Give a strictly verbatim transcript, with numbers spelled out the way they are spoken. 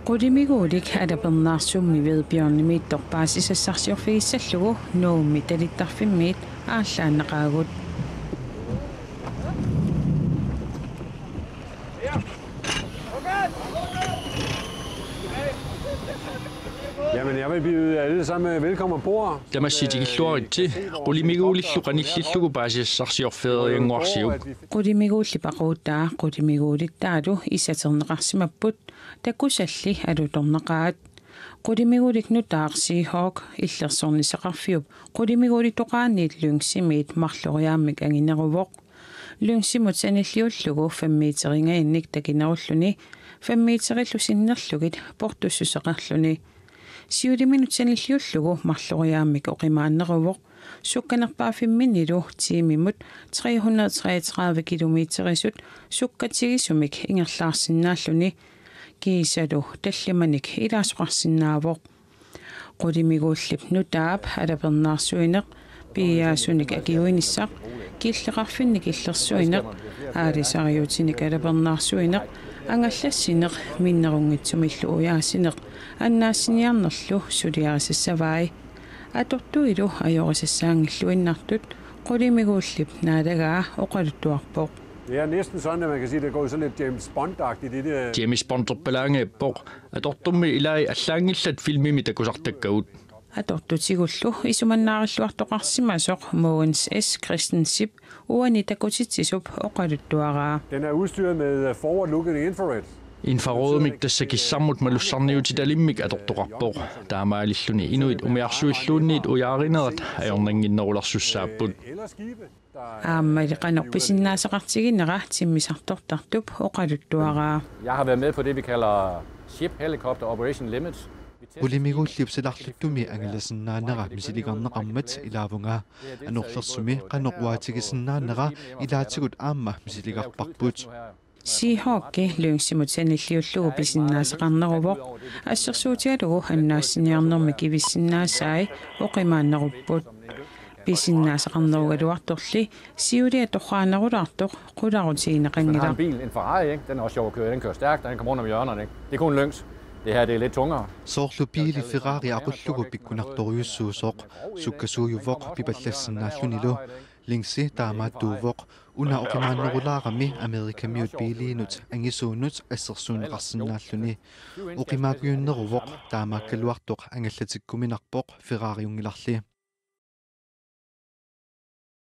Qulimiguulik alapernaarsuummi Hvidbjørnimiittoq paasisassarsiorfigissallugu Nuummi talittarfimmiit aallaannaqaagut. Jamen, jeg vil byde jer alle sammen velkommen ombord. Tamassi tikilluaritsi, qulimiguulillu qanillillugu paasisassarsiorfeeriannguarsiuk. Qulimiguullit aquutaa qulimiguulittaalu isaterneqarsimapput, takusalli alutornaqaat. Qulimiguulik nutaaq Seahawk illersornissaqarfiup qulimiguulitoqaaniit Lynximiit marloriaammik angineruvoq. Lynximut sanilliullugu fem meterinngajannik takinerulluni fem meterillu sinnerlugit portussuseqarluni. Siuliminut sanilliullugu marloriaammik oqimaanneruvoq. Sukkanerpaaffimminnilu tiimimut tre hundrede treogtredive kilometerisut sukkatigisumik ingerlaarsinnaalluni. Kiisalu tallimanik ilaasoqarsinnaavoq. Qulimiguullip nutaap alapernaarsuineq, piiaasunik akiuinissaq, killeqarfinnik illersuineq, aalisariutinik alapernaarsuineq, angallassineq, minnerunngitsumillu ujaasineq, annaassiniarnerlu suliarisassavai. Atortuilu ajorisassaanngilluinnartut qulimiguullip naalagaa oqaluttuarpoq. Det er næsten sådan, at man kan sige, at det går sådan lidt James Bond-agtigt i det. James Bondorpalaangajapput, atortummi ilai allaanngillat filmimi takusartakkagut. Atortutigullu isumannaarilluartoqarsimasoq Mogens S. Christensenip uani takutitsisup oqaluttuaraa. Den er udstyret med øh, forward-looking infrared. Infrarådimik tassa kissarmut malussarniutitalimmik atortoqarpoq. Taamaalilluni inuit umiarsuilluunniit ujaarinerat ajornannginnerulersussaapput. Eller skibe. Aammali qanoq pisinnaasaqartiginera timmisartortartup oqaluttuaraa. Jeg har været med på det, vi kalder Ship Helicopter Operation Limit. Qulimiguullip silarluttumi angalasinnaanera misiligarneqarmat ilaavunga. Anorlersumi qanoq uaatigisinnaanera ilaatigut aamma misiligarparput. Seahawki Lynximut sanilliullugu pisinnaasaqarneruvoq. Assersuutigalugu annaassiniarnermi kivissinnaasai oqimaannerupput. Pisinnaasaqarnerugaluartorli siuliani torraanerulaartoq Hvis man har qularutigineqanngilaq. En bil, en Ferrari, ikke? Den er også sjov at køre. Den kører stærkt, og den kommer rundt om hjørnerne. Ikke? Det er kun Lynx. Det her, det er lidt tungere. Soorlu biili Ferrari aqullugu pikkunartorujussuusoq, sukkasuujuvoq pipallassinnaallunilu. Lynxi taamaattuuvoq, una oqimaannerulaarami Amerikamiut biiliinut angisuunut assersuunneqarsinnaalluni. Oqimaakujunneruvoq, taamaakkaluartoq angallatikkuminarpoq Ferrariunngilarli.